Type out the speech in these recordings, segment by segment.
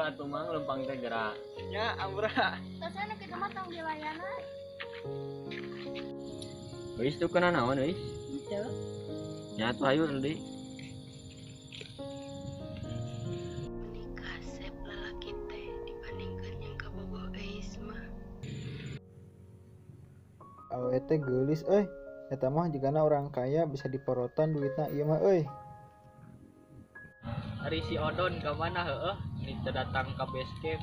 Atuh mang lempang teh gerak. Nya ampura. Tosana kitu mah tong dilayanan. Euis tuh kena naon euis? Henteu. Nya atuh hayu deui. Menikah sep lalaki teh dibandingkeun jeung kabogoh Euis mah. Awewe teh geulis euy. Eta mah jigana orang kaya bisa diporotan duitna ieu mah euy. Ari si Odon ka mana heueuh? Ini teu datang ka base camp.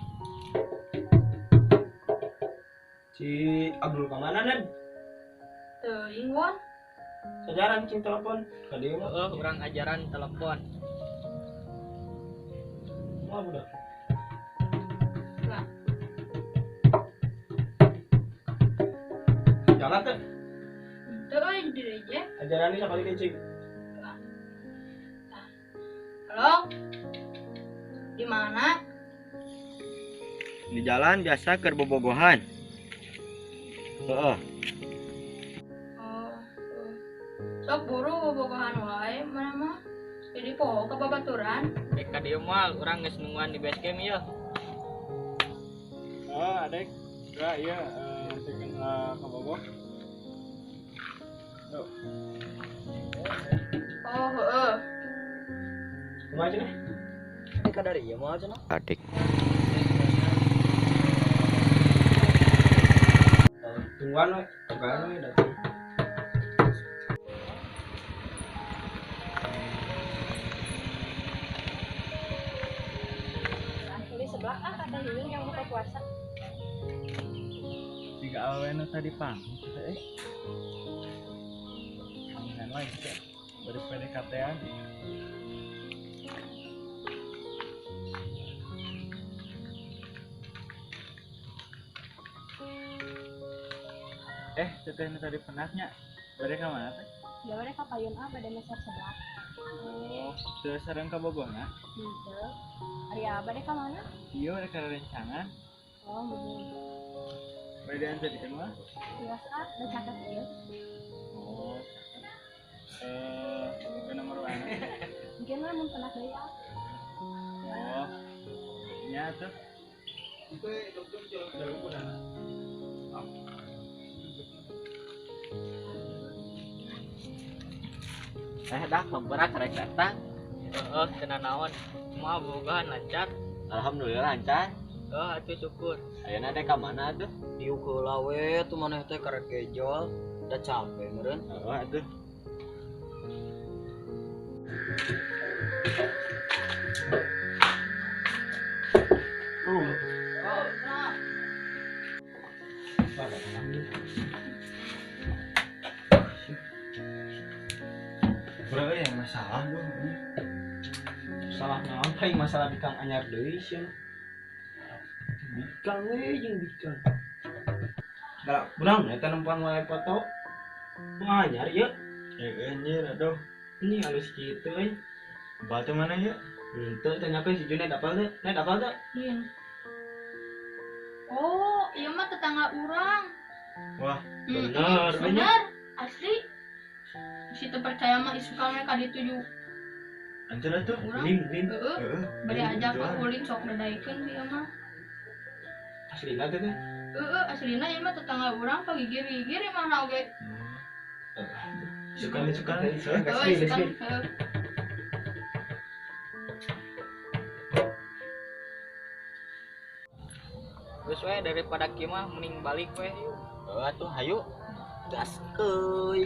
Si Abdul ka mana, Nen? Teuing won. Sajaran cing telepon. Ka dieu mah. Heueuh, urang ajaran telepon. Mah budak. Lah. Jalan teh. Henteu euy di dieu. Ajaran ini sakali deui cing. Halo. Di mana? Di jalan biasa keur bobogohan. Heeh. Oh. Sok buru bobogohan wae mana mah. Jadi poho ka babaturan. Rek ka dieu moal urang geus nungguan di base camp ieu. Oh, adek. Geura ieu nganterkeun ka Bogor. Yuk. Oh, heeh. Kumaha cenah? Ka dari ieu moal cenah. Adik. Tungguan we, tungguan we datang. Di sebelah ah kata Yuyun yang buka puasa. Siga awewe nu tadi pamit teh euy. Mendingan wae teh bari PDKT-an. Teteh nu tadi penatnya. Bade ka mana teh? Ya bade ka payun ah bade meser seblak. Oh, teu sareng ka Bogorna? Henteu. Ari abah deh ka mana? Ieu rek rencangan. Oh, muhun. Bade anterkeun mah? Tiwas ah, da caket ieu. Oh, ke nomor mana? Mungkin mah mun penat deui ah. Oh, nya tuh. Itu dokter jalan jalan. Dah hampura karek datang. Heeh, cenah naon? Kumaha bobogohan lancar? Alhamdulillah lancar. Heuh, atuh syukur. Ayeuna teh ka mana atuh? Diuk heula we tuh maneh teh karek gejol, da capek meureun. Heeh atuh. Bro, yang masalah dong. Masalah naon paling masalah bikang anyar deui sia. Bikang we jeung bikang. Da kunaon eta nempuan wae foto. Anyar ieu. Anjir aduh. Ini halus kitu euy. Batu mana ya? Henteu tanyakeun si Junet apal teu? Net apal teu? Iya. Oh, ieu mah tetangga urang. Wah, bener. Bener, asli. Si teu percaya mah isukan we ka ditu ju. Anjir atuh. Urang. Lin. Heeh. Heeh. Bade ajak ka ulin sok dadaikeun ieu mah. Aslina teh teh. Heeh, aslina ieu mah tetangga urang pagigir-gigir imahna oge. Sukan sukan. Heeh, isukan. Heeh. Geus we daripada kieu mah mending balik we yuk. Heeh atuh hayu. Gas euy.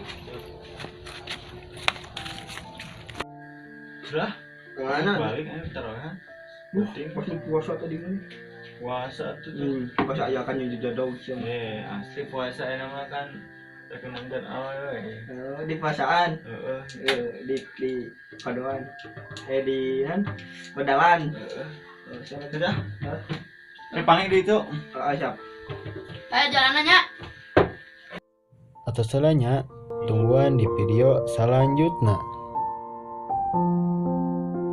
Sudah, Kemana? balik ayo taruhan. Penting Pasti puasa tadi mah. puasa tuh. Tuh. Puasa aya kan yang jodoh sia. Asli puasa enak mah kan terkenang dan awal we. Di pasaan. Heeh. Di kadoan. Di kan bedalan. Heeh. Siapa tuh? Sudah. Panggil di itu. Oh, siap. Ayo jalanannya. Atau salahnya, tungguan di video selanjutnya.